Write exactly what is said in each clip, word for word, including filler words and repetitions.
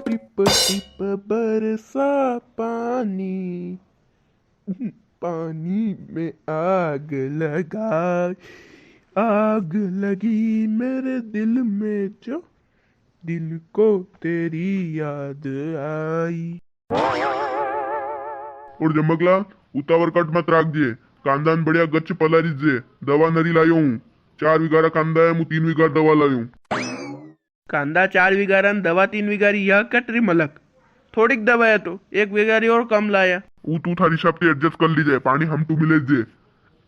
Tip tip बरसा पानी, पानी में आग लगा, आग लगी मेरे दिल में जो, दिल को तेरी याद आई। और जमकलाल, उतावर कट मत राखजे, कांदा न बढ़िया गच पलारी जे, दवा नरी लायो हूँ। चार वीघा रा कांदा है, मु तीन वीघा दवा लायो हूँ। कांदा चार वीघा रा न दवा तीन वीघा री, या कट री मलक? थोड़ीक दवा है तो एक वीघा री और कम लाया। ऊ तू थारी हिसाब ते adjust कर लीजे, पानी हम तू मिले जे।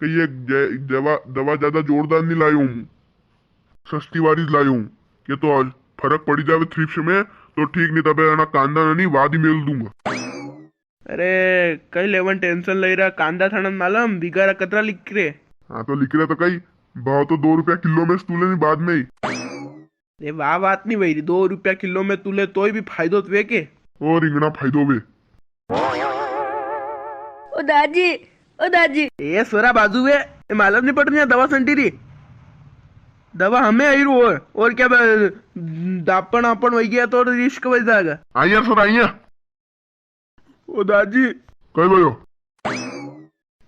कई एक जे-, दवा, दवा ज्यादा जोरदार नी लायो हूँ, सस्ती वारी ज लायो हूँ। के तो आज फरक पड़ी जावे थ्रिप्स में तो ठीक, नी तबे अणा कांदा ना नी वादी मेल दूंगा। अरे कई लेवन टेंशन लई रहा, कांदा थाने मालूम वीघा रा कतरा लिख रे? हाँ तो लिख रे तो कई, भाव तो दो रुपया किलो में ज तूले नी बाद में ही। अरे वा बात नी भाई, दो रुपया किलो में तूले तोय भी फायदो तो वे के। ओ रिंगणा फायदो वे। ओ दाजी, ओ दाजी। ए सोरा बाजू वे, ए मालूम नी पड़ रही दवा संटी री। दवा हमें आई रू और, और क्या ब-, दापण आपण वही गया तो रिस्क वही जाएगा। आइया सोरा, आइया। ओ दाजी। कई भयो?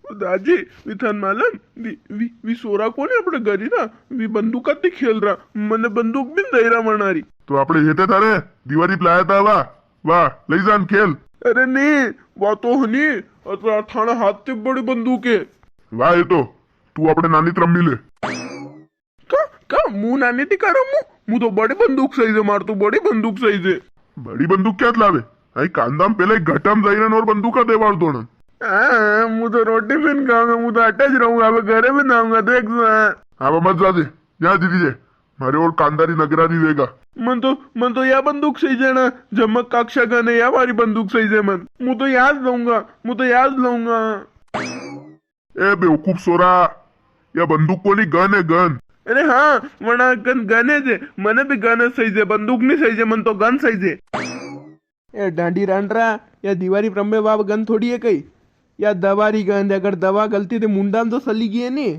ओ दाजी, वी थान मालूम, वी, वी, वी सोरा कोनी आपणे घरी ना, वी बंदूक आती खेल रहा, मने बंदूक भी नी दई रहा वणारी। तो आपणे हेते थारे दिवारी पे लाया था वा, वा, लई जान खेल। अरे नी, वा तो हनी, अतरा थाने हाथ ते बड़ी बंदूक है। वा, ये तो, तू आपणे नानी ती रमी ले। का, का, मु नानी ती का रमूं? मु तो बड़ी बंदूक सईजे, मार तो बड़ी बंदूक सईजे। बड़ी बंदूक क्या लावे? आई कांदा में पेला ही घाटा में जाई रहा और बंदूक का देवार दोना। हाँ, मु तो रोटी भी नी खाऊंगा, मु तो अटे ज रहूंगा, अब घरे भी नी आऊंगा, देख जो, हाँ। अब मत जा दे, या दीदी जे, मारे और कांदा री नगरानी वेगा। मन तो, मन तो या बंदूक सईजे ना, जमक काक्षा गन है, या मारी बंदूक सईजे मन। मु तो या ज लऊंगा, मु तो या ज लऊंगा। ए बेवकूफ सोरा, या बंदूक कोनी, गन है, गन। अरे हाँ, वणा कन गन है जे, मने भी गन सईजे, बंदूक नी सईजे, मन तो गन सईजे। ए डांडी रांडरा, या दिवारी प्रमे बाब गन थोड़ी है कई, या दवा री गन है। अगर दवा गलती ते मुंडा में तो सली गई है नी,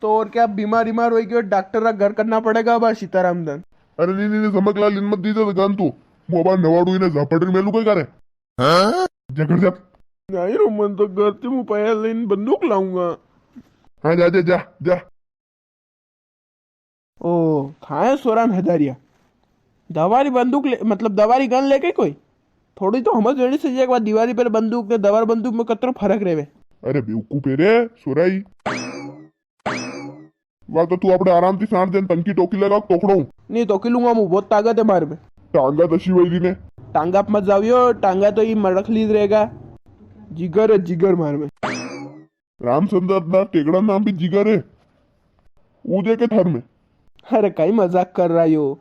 तो और क्या बीमार बीमार होई गयो, डॉक्टर रा घर करना पड़ेगा बा सीताराम दन। अरे नी, नी, नी, समकलाल, इन मत दीजे तो गन तू, मु अबार नवाड़ू इने झापड़ री मेलू कई करे। हाँ? जा घर जा। नहीं रो, मन तो घर से मु पाया लेन बंदूक लाऊंगा। हाँ, जा, जा, जा, जा। ओ, थाए सोरान हजारिया। दवारी बंदूक ले, मतलब दवारी गन लेके कोई? थोड़ी तो हमज वेणी सईजे, एक बार दवारी पर बंदूक ने दवार बंदूक में कतरो फरक रेवे। अरे बेवकूफ है रे, सोराई। वा तो तू आपणे आराम ती सांड देन टंकी टोकी लगा, तोकड़ो। नी, तोकी लूंगा मु, बहुत ताकत है मारे में। टांगा दशी वई री ने। टांगा पे मत जावियो, टांगा तो ई मड़खली ज रेगा। जिगर है, जिगर मारे में। रामचंद्र ना टेकड़ा नाम भी जिगर है। ऊ देखे थार में। अरे, कई मजाक कर रहा यो।